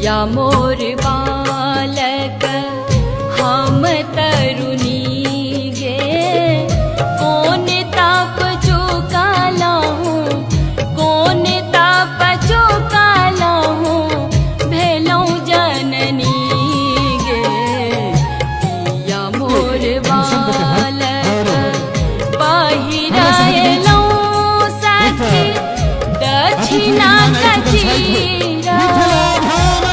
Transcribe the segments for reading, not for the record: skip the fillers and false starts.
पिया मोर बालक हम तरुणी गे, कोन ताप चुकालहुँ, कोन ताप चुकालहुँ भेलहुँ जननी गे। पिया मोर बालक पहिरलहुँ सखी दक्षिणा कचीरा,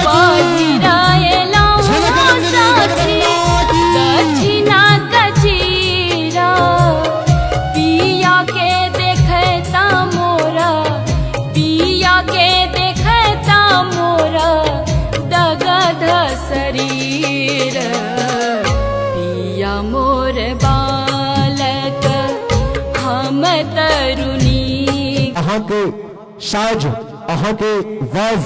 पहिरलहुँ सखी दक्षिणा कचीरा। पिया के देखता मोरा, पिया के देखता मोरा दगध शरीर। पिया मोर बालक हम तरुणी। अहाँके साज, अहाँके वाज।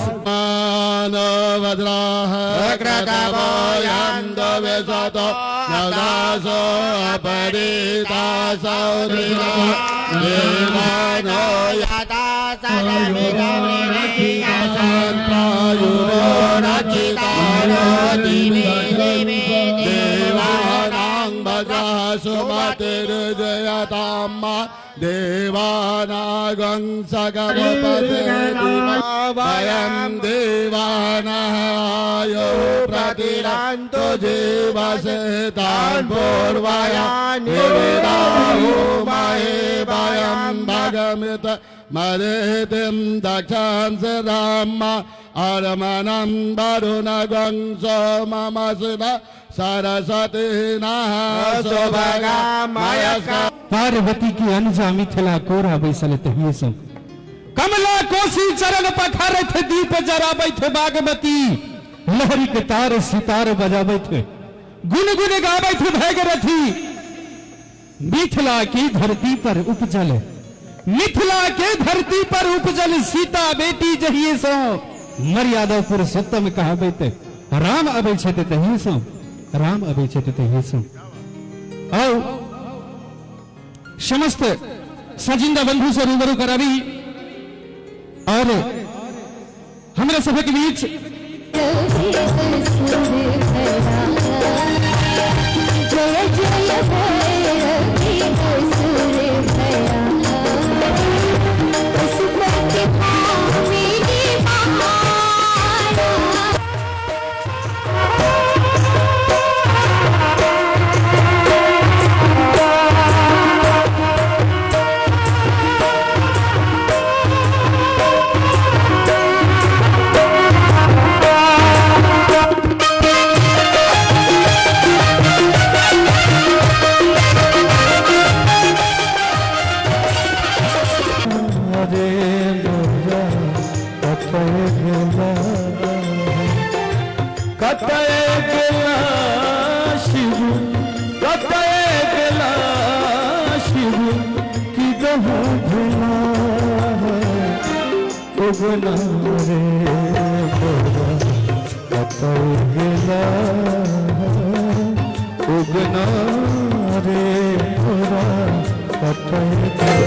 देवानागं सगमपतिं देवानायो प्रतिरन्तु जीवसे तान् पूर्वया निवेदाहुमहे वयं भगमित मरेतिं दक्षां राम अरमणं वरुणगं सोममसिद सरस्वती नः सुभगामयस्क। पार्वती की अनुजा मिथिला कोरा बैसल तहिए सब कमला कोसी चरण पखारे थे, दीप जराबै थे, बागमती लहरी के तार सितार बजाबै थे, गुन गुन गाबै थे भैगरथी। मिथिला की धरती पर उपजल, मिथिला के धरती पर उपजल सीता बेटी जहिए सो मर्यादा पुरुषोत्तम कहाबैत राम अबै छथि तहिए सो, राम अबै छथि तहिए सो। आउ समस्त सजिंदा बंधु से रूबरू कराबी और हमरा सभक बीच जय जय भैरवी असुर भया, पशुपति भामिनी मारा। अरे मोरा कतय गेला, कतय गेला शिव, कतय गेला शिव, की दहु भेला उगना रे मोरा कतय गेला, उगना रे मोरा कतय गेला।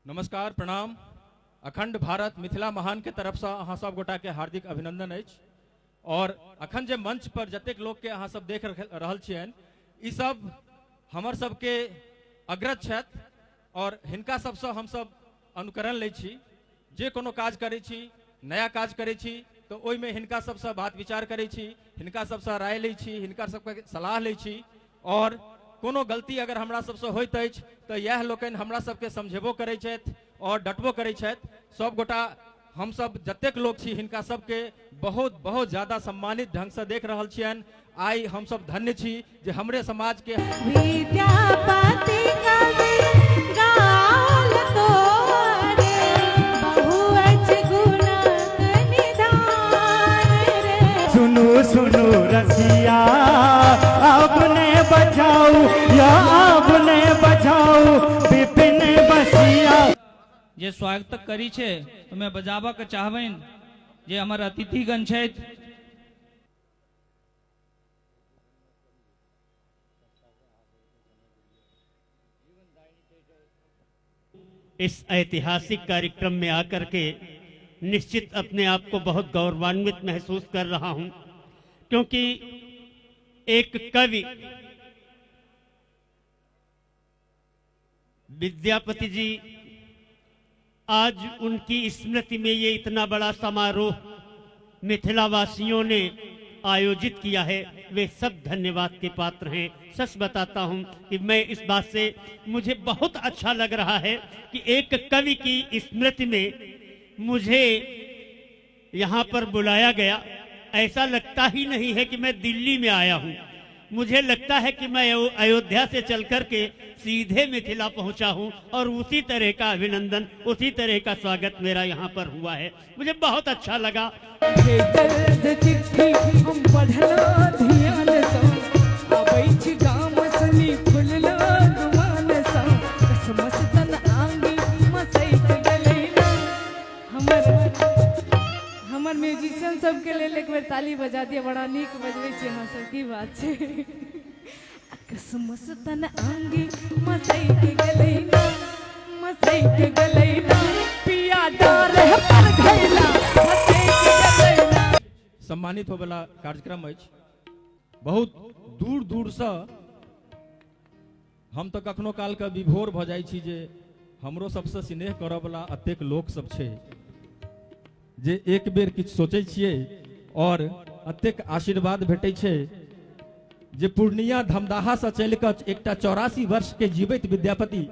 नमस्कार, प्रणाम। अखंड भारत मिथिला महान के तरफ से अहाँ सब गोटा के हार्दिक अभिनंदन अछि। और अखन जे मंच पर जतेक लोग के अहाँ सब देख रहल छियनि, ई सब हमर सबके अग्रज छथि और हिनका सबसँ हमसब अनुकरण लै छी। जे कोनो काज करै छी, नया काज करै छी, तऽ ओहिमे हिनका सबसँ बात विचार करै छी, हिनका सबसँ राय लै छी, हिनका सबके सलाह लै छी। और कोनो गलती अगर हमरा सबसँ होइत अछि तऽ इएह लोकनि हमरा सबके समझेबो करै छथि और डटबो करै छथि। सब गोटा हमसब जतेक लोक छी हिनका सबके बहुत बहुत ज्यादा सम्मानित ढंगसँ देख रहल छियनि। आइ हमसब धन्य छी जे हमरे समाजके विद्यापति कवि गाओल तोरे बहु अच गुणक निधान रे। सुनू सुनू रसिया अब ने बजाऊ या अब ने बजाऊ विपिन बसिया। जे स्वागत करी छै ओहिमे बजाबऽ के चाहबनि जे हमर अतिथिगण छथि। इस ऐतिहासिक कार्यक्रम में आकर के निश्चित अपने आप को बहुत गौरवान्वित महसूस कर रहा हूं, क्योंकि एक कवि विद्यापति जी, आज उनकी स्मृति में ये इतना बड़ा समारोह मिथिलावासियों ने आयोजित किया है, वे सब धन्यवाद के पात्र हैं। सच बताता हूं कि मैं इस बात से मुझे बहुत अच्छा लग रहा है कि एक कवि की स्मृति में मुझे यहाँ पर बुलाया गया। ऐसा लगता ही नहीं है कि मैं दिल्ली में आया हूँ, मुझे लगता है कि मैं अयोध्या से चल कर के सीधे मिथिला पहुंचा हूं और उसी तरह का अभिनंदन, उसी तरह का स्वागत मेरा यहां पर हुआ है। मुझे बहुत अच्छा लगा। चिट्ठी हम पढ़ला ध्यान सँ, आबै छी गाम सुनी खुललो गुमान सँ, कसमस तन आंगी मसैक गेलै ना। हमर म्यूजिशियन सबके लेल एक बेर ताली बजा दिया, बड़ा नीक बजबै छी अहाँ सब, की बात छै। कसमस तन आंगी मसैक गेलै ना, मसैक गेलै ना, पिया डार पर घैला मसैक गेलै ना। सम्मानित होबला कार्यक्रम अछि। बहुत दूर दूर से हम तो कखनो काल के विभोर भ जाइ छी जे हमरो सबसे स्नेह करऽवला अतेक लोक सब छै जे एक बेर किछु सोचै छियै और अतेक आशीर्वाद भेटै छै जे पूर्णिया धमदाहा से चलि कऽ एकटा 84 वर्ष के जीवित विद्यापति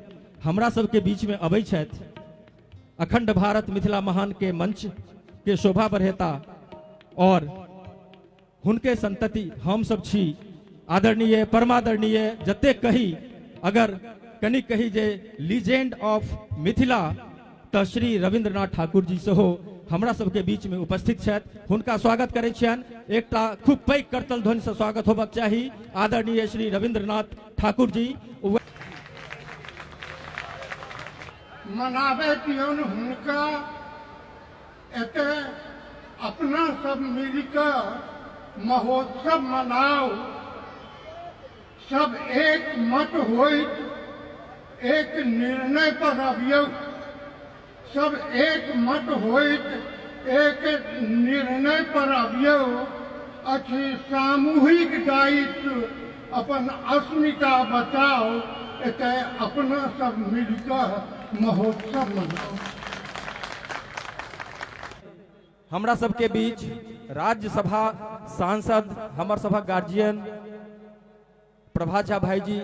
हमरा सबके बीच में अबै छथि। अखंड भारत मिथिला महान के मंच के शोभा बढ़ेता और हुनके संतति हम सब छी। आदरणीय परमादरणीय जते कही अगर कनी कही जे लीजेंड ऑफ मिथिला त श्री रविंद्रनाथ ठाकुर जी सेहो हमरा सबके बीच में उपस्थित छथि, हुनका स्वागत करै छियनि। एकटा खूब पैघ करतल ध्वनि से स्वागत होबाक चाही आदरणीय श्री रविंद्रनाथ ठाकुर जी। मनाबे दियौन हुनका, एते अपना सब मिलकर महोत्सव मनाओ, सब एक मत होइत एक निर्णय पर अबियौ, सब एक मत होइत एक निर्णय पर अबियौ। अछि सामूहिक दायित्व अपन अस्मिता बचाओ, एते अपना सब मिलकर महोत्सव मनाओ। हमरा सबके बीच राज्यसभा सांसद हमर सभक गार्जियन प्रभा झा भाईजी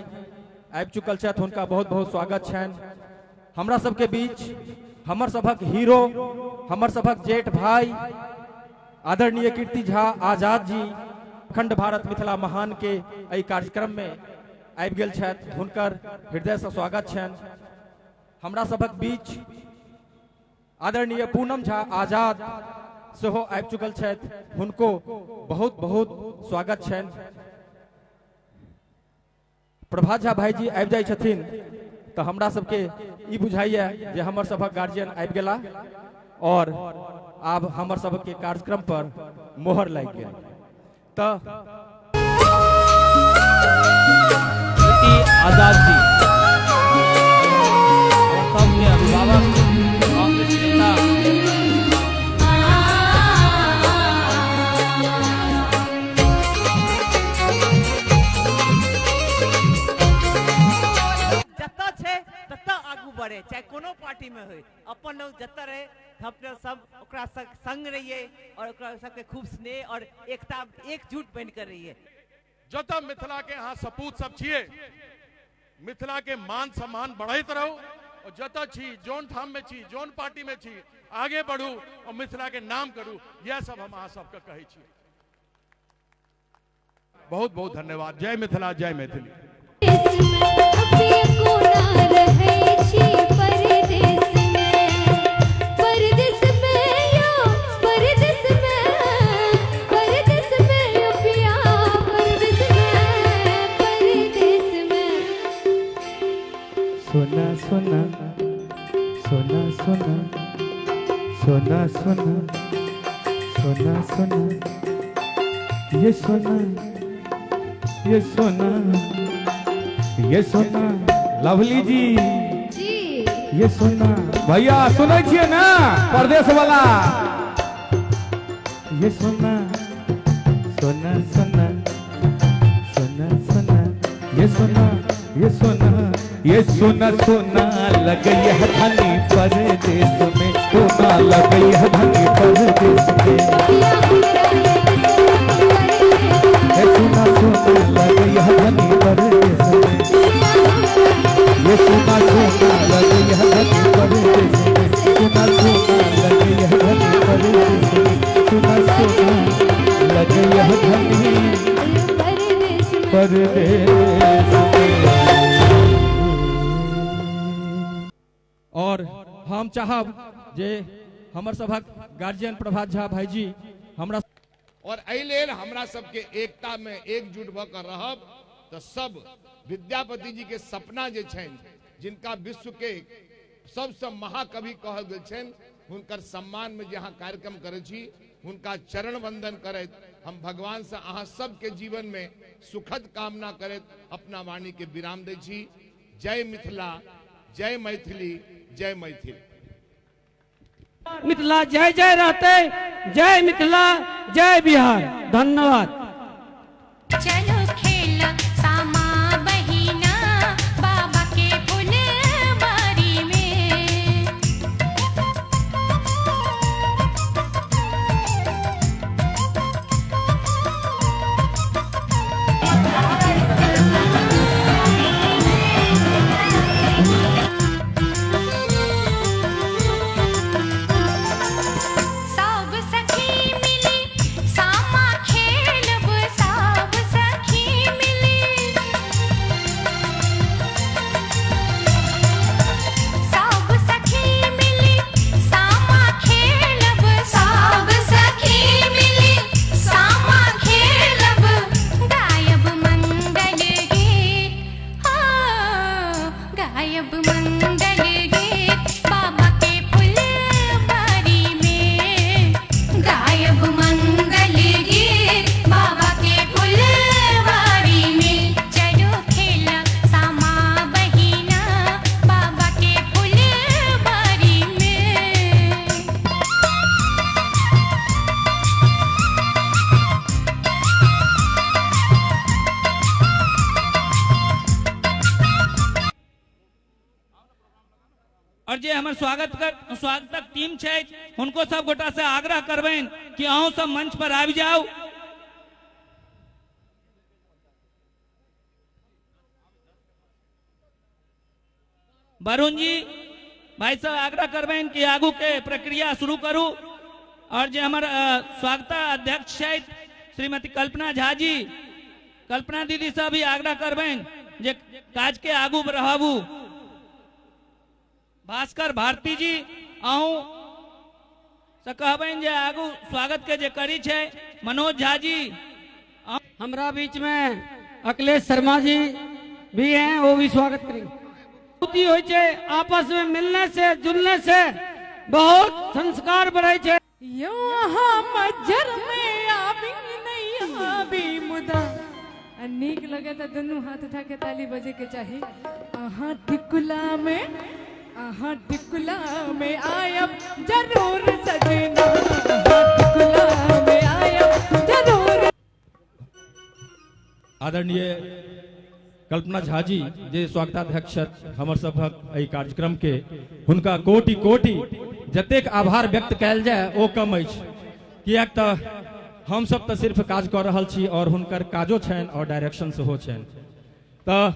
आबि चुकल छथि, हुनका बहुत बहुत स्वागत छनि। हमरा सबके बीच हमर सभक हीरो, हमर सभक जेठ भाई आदरणीय कीर्ति झा आजाद जी अखंड भारत मिथिला महान के एहि कार्यक्रम में आबि गेल छथि, हुनकर हृदय से स्वागत छनि। हमरा सभक बीच आदरणीय पूनम झा आजाद सेहो आबि चुकल छथि, हुनको बहुत बहुत स्वागत छनि। प्रभा झा भाईजी आबि जाइ छथिन तऽ हमरा सबके ई बुझाइया जे हमर सभक गार्जियन आबि गेला और आब हमर सबके कार्यक्रम पर मोहर लागि गेल। तऽ आजाद जी सबके अभिभावक कांग्रेस नेता जतऽ छै ततऽ आगू बढ़े, चाहे कोनो पार्टी में होय, अपन लोग जतऽ रहे अपना सब ओकरा संग रहिए और ओकरा सबके खूब स्नेह और एकता एकजुट बन कर रहिए। जतऽ मिथिला के अहाँ सपूत सब छियै, मिथिला के मान सम्मान बढ़ैत रहू और जतऽ छी, जोन ठाम में छी, जोन पार्टी में छी, आगे बढ़ू और मिथिला के नाम करू, यह सब हम अहाँ सबके कहै छी। बहुत बहुत धन्यवाद। जय मिथिला, जय मैथिली। सोना सोना सोना सोना सोना सोना सोना सोना ये सोना ये सोना ये सोना। लवली जी जी ये सोना भैया सुनै छियै ना परदेश वाला। ये सोना सोना सोना सोना सोना ये सोना ये सोना ये सोना सोना लगई है धनी परदेश में, सोना लगई है धनी परदेश में। ये सोना सोना लगई है धनी परदेश में, ये सोना सोना लगई है धनी परदेश में, सोना सोना लगई है धनी परदेश में, सोना सोना लगई है धनी परदेश में। और हम चाहब जे हमर सभक गार्जियन प्रभात झा भाईजी हमरा और एहि लेल हमरा सबके एकता में एकजुट भ के रहब तो सब विद्यापति जी के सपना जे छनि, जिनका विश्व के सबसे महाकवि कहल गेल छनि, हुनकर सम्मान में जे अहाँ कार्यक्रम करै छी, हुनका चरण वंदन करैत हम भगवान से अहाँ सबके जीवन में सुखद कामना करैत अपना वाणी के विराम दै छी। जय मिथिला, जय मैथिली, जय मैथिल। मिथिला जय जय रहते, जय मिथिला, जय बिहार। धन्यवाद। चलो खेल सामा बहिना बाबा के फुलबारी में। सब सखी मिली सामा खेलब, सब सखी मिली, सब सखी मिली सामा खेलब, सब सखी मिली सामा खेलब, गायब मंगल गीत, हाँ गायब मंगल गीत बाबा के फुलबारी में, गायब मंगल गीत बाबा के फुलबारी में। चलो खेला सामा बहिना बाबा के फुलबारी में। और जे हमर स्वागत कर स्वागतक टीम छै हुनको सब गोटा से आग्रह करबनि कि अहूँ सब मंच पर आबि जाउ। वरुण जी भाई सब आग्रह करबनि कि आगू के प्रक्रिया शुरू करू। और जे हमर स्वागत अध्यक्ष छथि श्रीमती कल्पना झा जी, कल्पना दीदी से भी आग्रह करबनि जे काज के आगू बढ़ाबू। भास्कर भारती जी अहूँ से कहबनि जे आगू स्वागत के जे करी छै। मनोज झा जी, हमरा बीच में अखिलेश शर्मा जी भी हैं, वो भी स्वागत करेंगे। होती होइ छै आपस में मिलने से जुलने से बहुत संस्कार बढ़े छै। यो मज्जर में आबी नहीं आबी मुदा आ नीक लगे तो दुनू हाथ उठा के ताली बजे के चाही। अहाँ टिकुला में, अहाँ टिकुला में आयब जरूर सजना, अहाँ टिकुला में आयब जरूर। आदरणीय कल्पना झा जी जे स्वागताध्यक्ष हमर सभक एहि कार्यक्रम के, हुनका कोटि कोटि जतेक आभार व्यक्त कयल जाय ओ कम अछि, किएक तऽ हम सब तऽ सिर्फ काज कऽ रहल छी और हुनकर काजो छनि और डायरेक्शन सेहो छनि। तऽ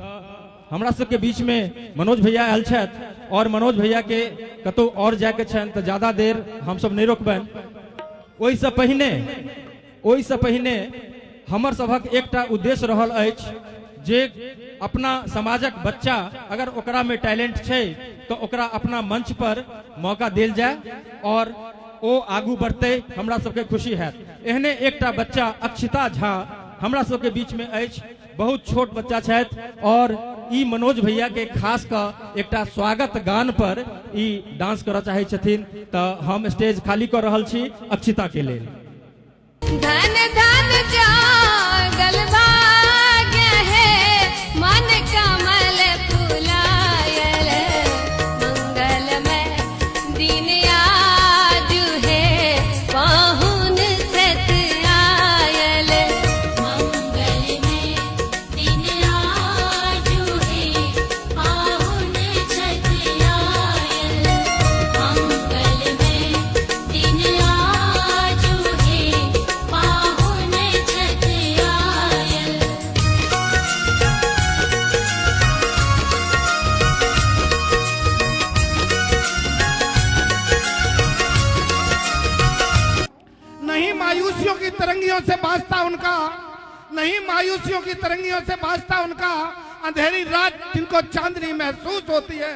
हमरा सबके बीच में मनोज भैया आयल छथि और मनोज भैया के कतौ और जायके छनि तऽ ज्यादा देर हमसब नहि रोकबनि। ओहिसँ पहिने हमर सभक एकटा उद्देश्य रहल अछि जे अपना समाजक बच्चा अगर ओकरा में टैलेंट छै तो ओकरा अपना मंच पर मौका देल जाय और ओ आगू बढ़ते, हमरा सबके खुशी हैत। एहने एकटा बच्चा अक्षिता झा हमरा सबके बीच में अछि, बहुत छोट बच्चा छथि और ई मनोज भैया के खास क एकटा स्वागत गान पर ई डांस करऽ चाहै छथिन, तऽ हम स्टेज खाली कऽ रहल छी अक्षिता के लेल। धन धन जागल भाग्य है, मन कमल फुलायल, मंगलमय दिन आज है, पाहुन छत आयल। मंगलमय दिन आज है, पाहुन छत आयल, मंगलमय दिन आज है, पाहुन छत आयल। नहीं मायूसियों की तरंगियों से बाजता उनका, नहीं मायूसियों की तरंगियों से बाजता उनका, अंधेरी रात जिनको चांदनी महसूस होती है,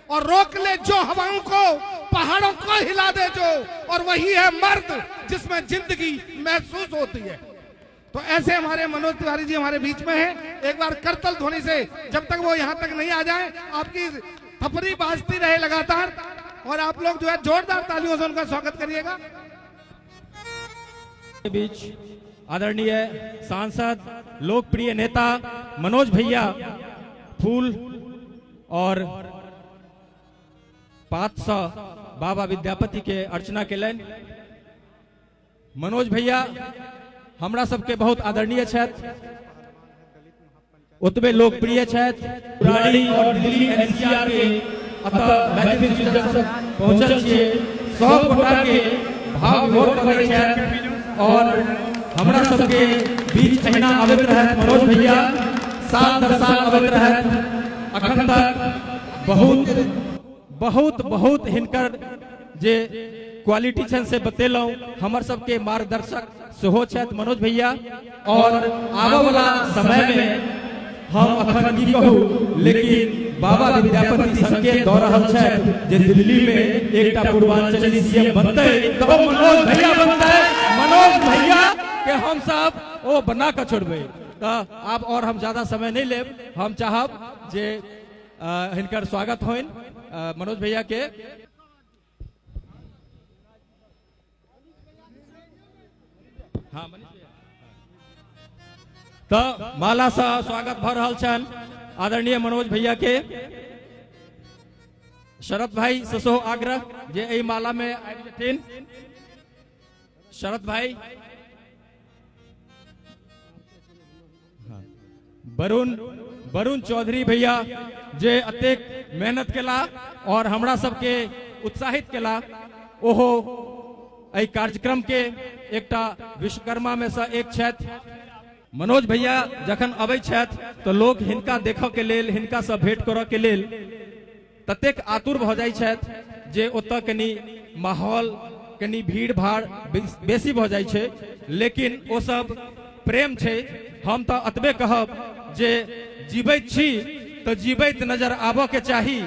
और रोक ले जो हवाओं को, पहाड़ों को हिला दे जो, और वही है मर्द जिसमें जिंदगी महसूस होती है। तो ऐसे हमारे मनोज तिवारी जी हमारे बीच में हैं। एक बार करतल ध्वनि से जब तक वो यहाँ तक नहीं आ जाए, आपकी थपरी बाजती रहे लगातार, और आप लोग जो है जोरदार तालियों से उनका स्वागत करिएगा। के बीच आदरणीय सांसद लोकप्रिय नेता मनोज भैया फूल और पात सँ बाबा विद्यापति के अर्चना केलनि। मनोज भैया हमरा सबके बहुत आदरणीय छथि, ओतबे लोकप्रिय छथि। बुराड़ी और दिल्ली एनसीआर के अतः मैथिल सृजन पहुंचल छियै, सब गोटा के भाव विभोर करै छथि और हमरा सबके बीच अहिना आबैत रहथि मनोज भैया, साल दर साल आबैत रहथि। अखन तक बहुत बहुत बहुत हिनकर जे क्वालिटी छनि से बतेलहुँ। हमर सबके मार्गदर्शक सेहो छथि मनोज भैया, और आबऽ वाला समय में हम अखन की कहू, लेकिन बाबा विद्यापति संकेत दऽ रहल छथि जे दिल्ली में एकटा पूर्वांचली सीएम बनतै तऽ ओ मनोज भैया बनतै। मनोज भैया के हम सब ओ बना कऽ छोड़बै। तऽ आब और हम ज्यादा समय नहीं लेब, हम चाहब जे हिनकर स्वागत होइन मनोज भैया के। हाँ, मनीष भैया। तऽ माला सँ स्वागत भऽ रहल छनि आदरणीय मनोज भैया के। शरद भाई से सेहो आग्रह जे एहि माला में आबि जेथिन। शरद भाई, वरुण वरुण चौधरी भैया जे अतेक मेहनत केला और हमरा सबके उत्साहित केला, ओहो एहि कार्यक्रम के एकटा विश्वकर्मा में से एक छथि। मनोज भैया जखन अबै छथि तऽ लोक हिनका देखऽ के लेल, हिनका से भेंट करऽ के लेल ततेक आतुर भऽ जाइ छथि जे ओतऽ कनि माहौल, कनि भीड़ भाड़ बेसी भऽ जाइ छै, लेकिन ओ सब प्रेम छै। हम तऽ एतबे कहब जे जीबैत छी तऽ जीबैत नजर आबऽ के चाही,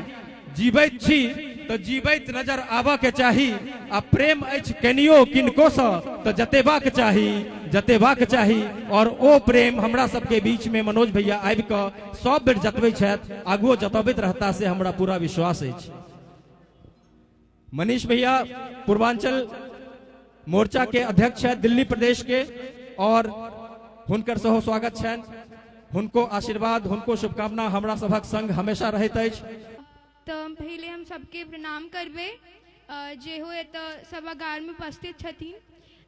जीबैत छी तऽ जीबैत नजर आबऽ के चाही, आ प्रेम अछि कनियो किनकोसँ तऽ जतेबाक चाही, जतेबाक चाही। और ओ प्रेम हमरा सबके बीच में मनोज भैया आबि कऽ सब बेर जतबै छथि, आगुओ जतबैत रहता से हमरा पूरा विश्वास अछि। मनीष भैया पूर्वांचल मोर्चा के अध्यक्ष छथि दिल्ली प्रदेश के, और हुनकर सेहो स्वागत छनि। हुनको आशीर्वाद, हुनको शुभकामना हमरा सभक संग हमेशा रहैत अछि। तऽ पहिले हम सबके प्रणाम करबै जे हो एतऽ सभागारमे उपस्थित छथिन।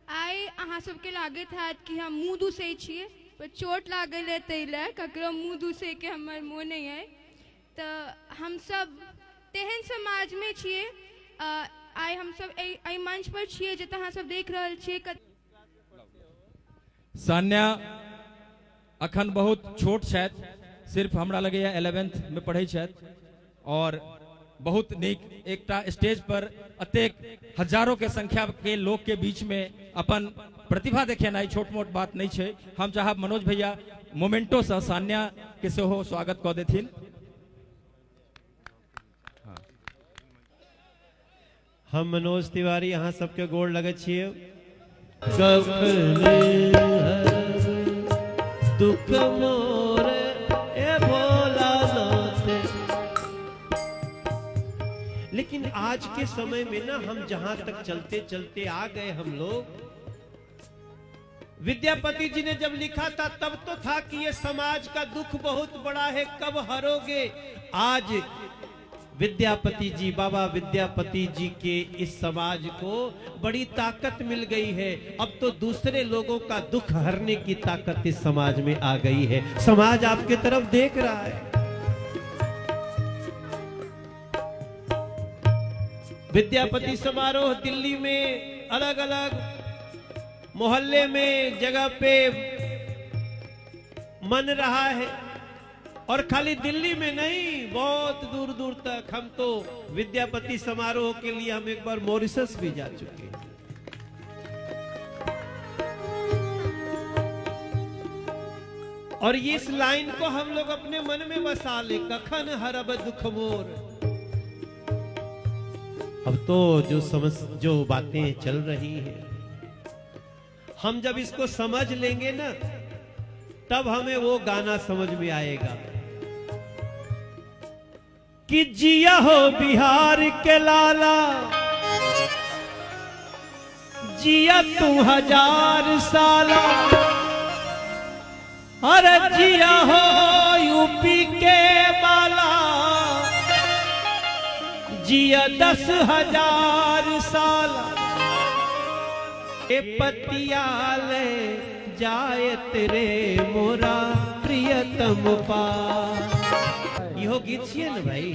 आइ अहाँ सबके लागैत हैत कि हम मुँह दूसै छियै, पर चोट लागल है ताहि लए ककरो मुँह दूसैके हमर मोन नहि अइ। तऽ हमसब तेहन समाजमे छियै, आइ हमसब एहि मंच पर छियै जतऽ अहाँ सब देख रहल छियै। सान्या अखन बहुत छोट छथि, सिर्फ हमरा लगैया 11th में पढ़ै छथि, और बहुत नीक एकटा स्टेज पर अतेक हजारों के संख्या के लोग के बीच में अपन प्रतिभा देखेनाइ छोट मोट बात नहीं छै। हम चाहब मनोज भैया मोमेंटो से सान्या के सेहो स्वागत कऽ देथिन। हम मनोज तिवारी अहाँ सबके गोड़ लगै छियै। दुख मोर ए भोला लेकिन आज के समय में ना हम जहां तक चलते चलते आ गए हम लोग, विद्यापति जी ने जब लिखा था तब तो था कि ये समाज का दुख बहुत बड़ा है, कब हरोगे। आज विद्यापति जी, बाबा विद्यापति जी के इस समाज को बड़ी ताकत मिल गई है। अब तो दूसरे लोगों का दुख हरने की ताकत इस समाज में आ गई है। समाज आपके तरफ देख रहा है। विद्यापति समारोह दिल्ली में अलग अलग मोहल्ले में जगह पे मन रहा है, और खाली दिल्ली में नहीं, बहुत दूर दूर तक। हम तो विद्यापति समारोह के लिए हम एक बार मॉरिशस भी जा चुके हैं। और ये इस लाइन को हम लोग अपने मन में बसा ले, कखन हरब दुख मोर। अब तो जो समझ, जो बातें चल रही हैं, हम जब इसको समझ लेंगे ना, तब हमें वो गाना समझ में आएगा कि जिया हो बिहार के लाला, जिया तुम हजार साला, अरे जिया हो यूपी के बाला, जिया 10,000 साला। ए पतिया ले जाए तेरे मोरा प्रियतम पा। इहो गीत छियै ने भाई।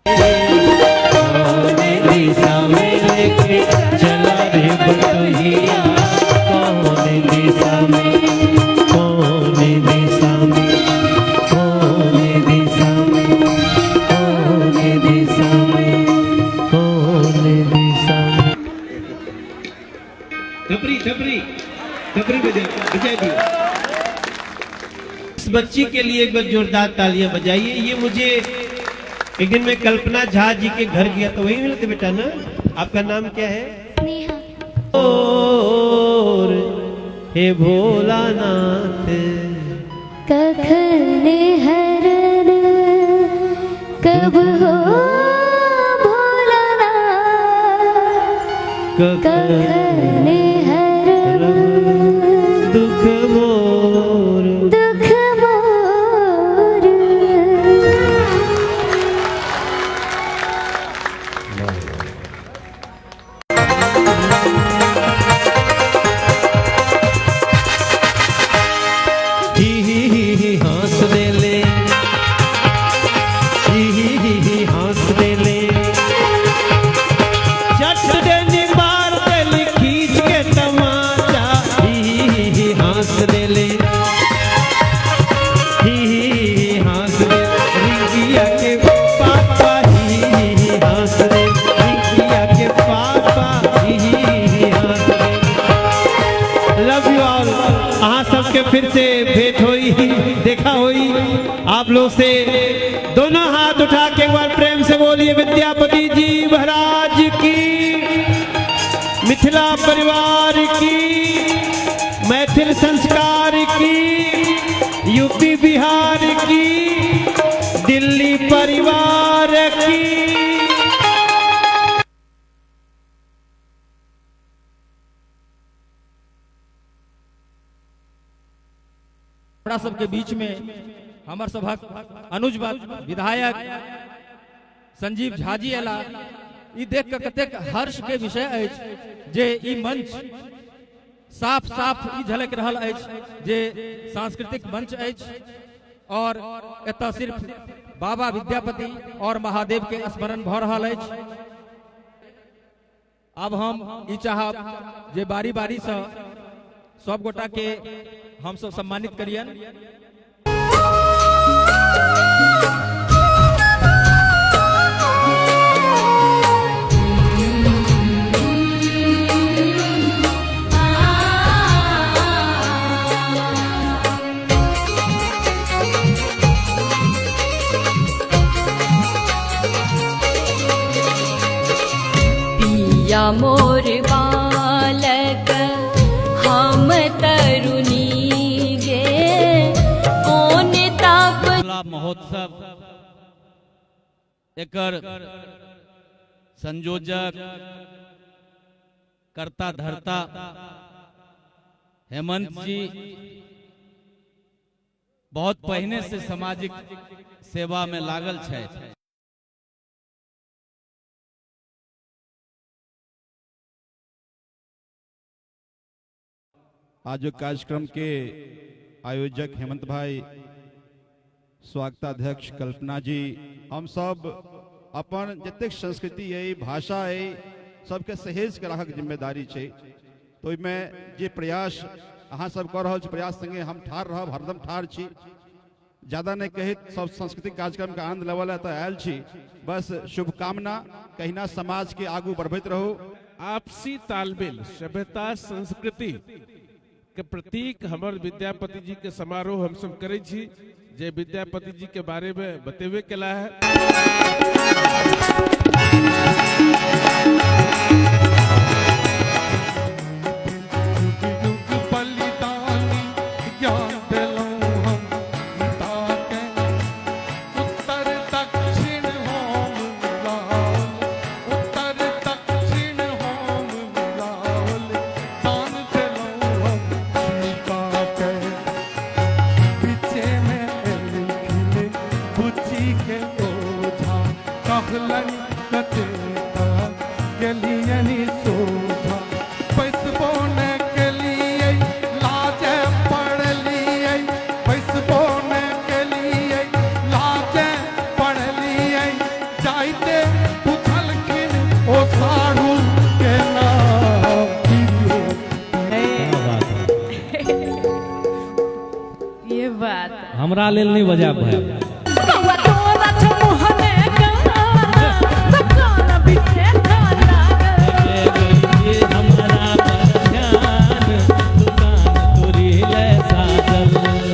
कौन दिशा में लेके चला रे बटोहिया, कौन दिशा में, कौन दिशा में, कौन दिशा में, कौन दिशा में, कौन दिशा में। थपरी थपरी थपरी बजा दियो। इस बच्ची के लिए एक बार जोरदार तालियां बजाइए। ये मुझे एक दिन मैं कल्पना झा जी के घर गया तो वही मिलते बेटा ना। आपका नाम क्या है? स्नेहा। और हे भोलानाथ, कखन हरन कब हो भोलानाथ, कखन हरन दुख मोर, दुख मोर। ही ही ही ही हंस दे ले, ही ही ही ही हंस दे ले, चट दे निबार दिल खींच के तमाचा, ही ही ही हंस दे ले, ही ही ही हंस दे, रिंकिया के पापा, ही ही ही हंस दे, रिंकिया के पापा, ही ही ही हंस दे। Love you all. अहाँ सबके फिर से भेंट होई, देखा होई आप लोग से। दोनों हाथ उठा के एक बार प्रेम से बोलिए विद्यापति जी महाराज की, मिथिला परिवार की, मैथिल संस्कार की, यूपी बिहार की, दिल्ली परिवार की। हमरा सबके बीच में हमर सभक अनुज विधायक संजीव झा जी अला। ई देख के कतेक हर्ष के विषय अछि जे ई मंच साफ साफ ई झलक रहल अछि जे सांस्कृतिक मंच अछि और एतय सिर्फ बाबा विद्यापति और महादेव के स्मरण भ रहल अछि। अब हम ई चाहब जे बारी बारी से सब गोटा के हम सब सम्मानित करियन। पिया मोर बालक हम तरुणी गे, कोन ताप। महोत्सव एकर संयोजक कर्ता धर्ता हेमंत जी बहुत पहिने से सामाजिक सेवा में लागल छथि। आज कार्यक्रम के आयोजक हेमंत भाई, स्वागताध्यक्ष कल्पना जी, हम सब अपन जतेक संस्कृति है, भाषा है, सबके सहेज के राखक जिम्मेदारी छै। तो ओहिमे जे प्रयास अहाँ सब कऽ रहल छी, प्रयास संगे हम ठाढ़ रहब, हरदम ठाढ़ छी। ज्यादा नहीं कहित, सब सांस्कृतिक कार्यक्रम के आनंद लेवल है तो आयल छी। बस शुभकामना, कहिना समाज के आगू बढ़बैत रहू। आपसी तालमेल, सभ्यता संस्कृति के प्रतीक हमर विद्यापति जी के समारोह हम सब करै छी, जे विद्यापति जी के बारे में बतेबे केला है। बलिदानी ज्ञान देलहुँ हम गीता के, उत्तर दक्षिण होम मिलाओल, उत्तर दक्षिण होम मिलाओल, दान देलहुँ हम सीता के। पीछे में एलखिन बुच्ची के ओझा, कहलनि कते गेलियनि सोझा, पैसबो ने केलियै लाजे पड़लियै, पैसबो ने केलियै लाजे पड़लियै, जाइते पुछलखिन ओ साढ़ू के नाम की। ये बात हमरा लेल नहीं बजायब भाई। कौआ तोरा छौ मुँहमे काना, दुकान बिचे खाना।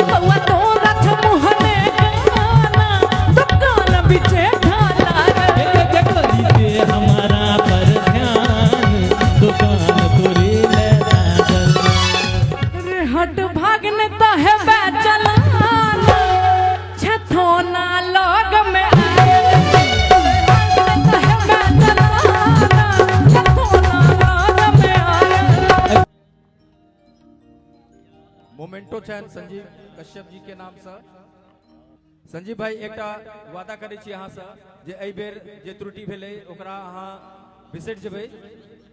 कौआ तोरा छौ मुँहमे काना, दुकान बिचे खाना। हमारा पर ध्यान दुकान तोरी ले साजल। रे हट भागने तो है चलाना, छथोना लग में आयल। तो है चलाना, छथोना लग में आयल। मोमेंटो छनि संजीव कश्यप जी के नाम से। संजीव भाई, एकटा वादा करै छी अहाँ से जे एहि बेर जे त्रुटि भेलै ओकरा अहाँ बिसरि जेबै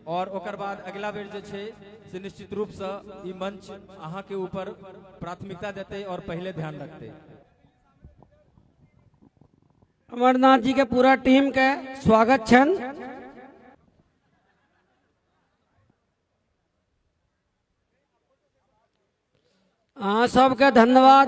और ओकर बाद अगिला बेर जे छै से निश्चित रूप से ई मंच अहाँ के ऊपर प्राथमिकता देतै और पहिले ध्यान रखतै। अमरनाथ जी के पूरा टीम के स्वागत छनि। अहाँ सबके धन्यवाद।